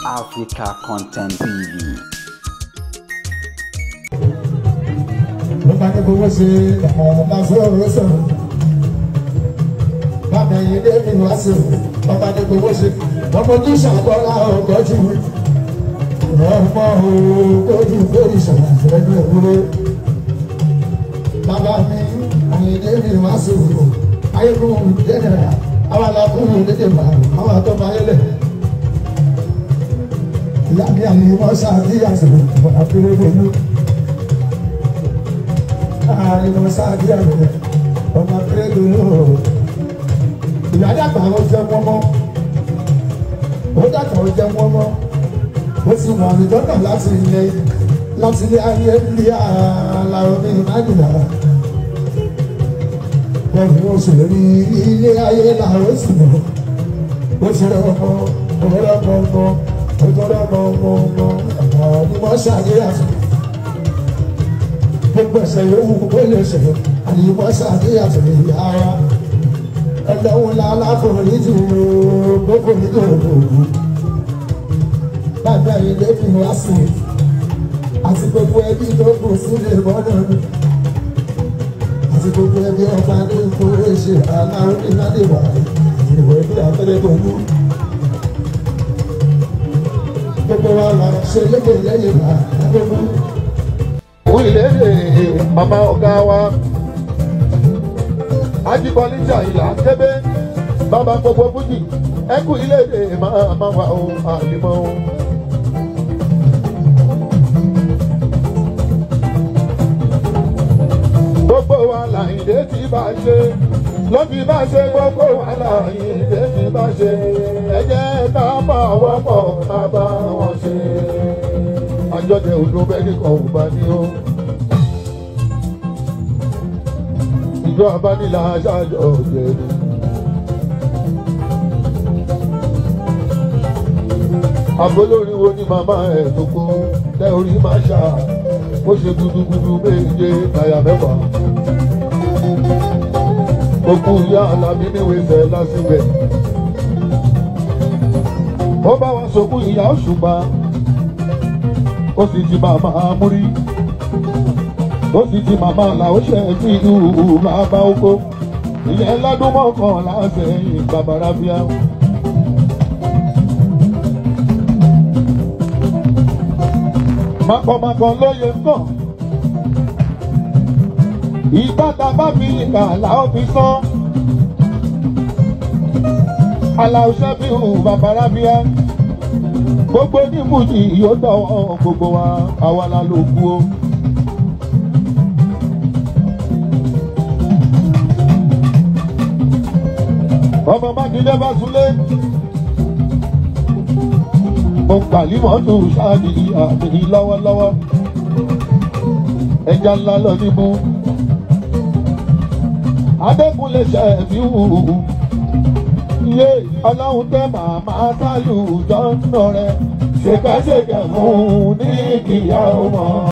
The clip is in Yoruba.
Africa Content TV. Ló bá ní gbogbo ṣe ọ̀la sọ̀rọ̀ bàbá yìí dé mi wá sí o ọba ní gbogbo ṣe ọmọ tó ṣàkọlá ọgọ́jù ọmọ ogójì lórí ìṣọ̀lá ìṣẹ́jú ìwúrẹ́ bàbá mi àyìndé mi wá sí o ayélujára jẹ́nẹ̀rà àwọn alákùnrin dédé bá àwọn àtọ́mọ ayẹlẹ̀ ìyá mi àyè wọ́n ṣàdíyà sọ̀rọ̀ àfihàn ìlú àìmọ̀ sáàdì àgbẹ̀ ọmọ akérèdọ́lù ìyá dàgbà ó jẹ́ mọ́mọ́ ó dàgbà ó jẹ́ mọ́mọ́ ó ti wà ní dọ́nà láti ilé ayé ní àlàó ní ìmájìlá pẹ̀lú oṣù lórí ilé ayé làwọn oṣù mọ́ ó ti rẹ̀ ọmọ ọmọ ọmọ ọmọ ọmọ ọmọ ọmọ ní wọ́n ṣàdéhà gbogbo ẹsẹ yòówù kó lè ṣe àyíwọ́sà ní àtìlẹyìn ara ẹlẹ́wọ̀n láláforíjì gbogbo nínú òògùn bàbá ilé fi wá sí àti gbogbo ẹbí tó kù sílẹ̀ mọ́nà ni àti gbogbo ẹbí ọba ní ìkórè ṣe aláwọ̀ ní ládìwà ìwé bí abẹ́rẹ́ pẹ̀lú gbogbo wa là ṣe lékè lẹ́yìn bá gbogbo. Orílẹ̀-èdè màmá ọ̀gá wa Ajíbọ́líjà ìlà kébé bàbá gbogbo fújì ẹkú ilé-èdè màmá wa o àlìmọ́ o. Gbogbo wa làyìndé tí bá ṣe ló fi bá ṣe gbogbo wa làyìndé tí bá ṣe ẹ jẹ́ ká pawọ́pọ̀ ká bá wọn ṣe. Àjọjẹ òdo bẹ́ẹ̀ nìkan ò bá ní o. Ìjọ abánilá aṣáájọ òjò ni. Àbólórí wo ni màmá ẹ̀ tó kú tẹ orí máa ṣá bó ṣe gudugudu méje náírà mẹ́wàá. Òkú ìyá Alábí níwèé fẹ́ lásìbẹ̀. Ó bá wa sọkún ìyá Òṣùpá. Ó sì ti màmá múrí ó sì ti màmá làó ṣe fi ìlú bàbá oko ìyẹn lọ́dún mọ́kànlá sẹ́yìn bàbá rábíà. Makọ̀makọ̀ lóye kàn ìbáta bá fi ìkà làó fi sán àlàó ṣe fi hù bàbá rábíà. Gbogbo ní fújì yóò dọ̀wọ́ gbogbo wa àwa la ló kú o. Ọmọ Mákindé bá súnlé. Mo pàlímọ̀ tó ṣáàdì àmì lọ́wọ́lọ́wọ́. Ẹja ńlá lọ níbú. Adékúnlé ṣe fi hù. Iye ọlọ́run tẹ́ màmá sálù jọ́nà rẹ̀ ṣèkẹ́ṣèkẹ́ fún ní kíyà ọmọ.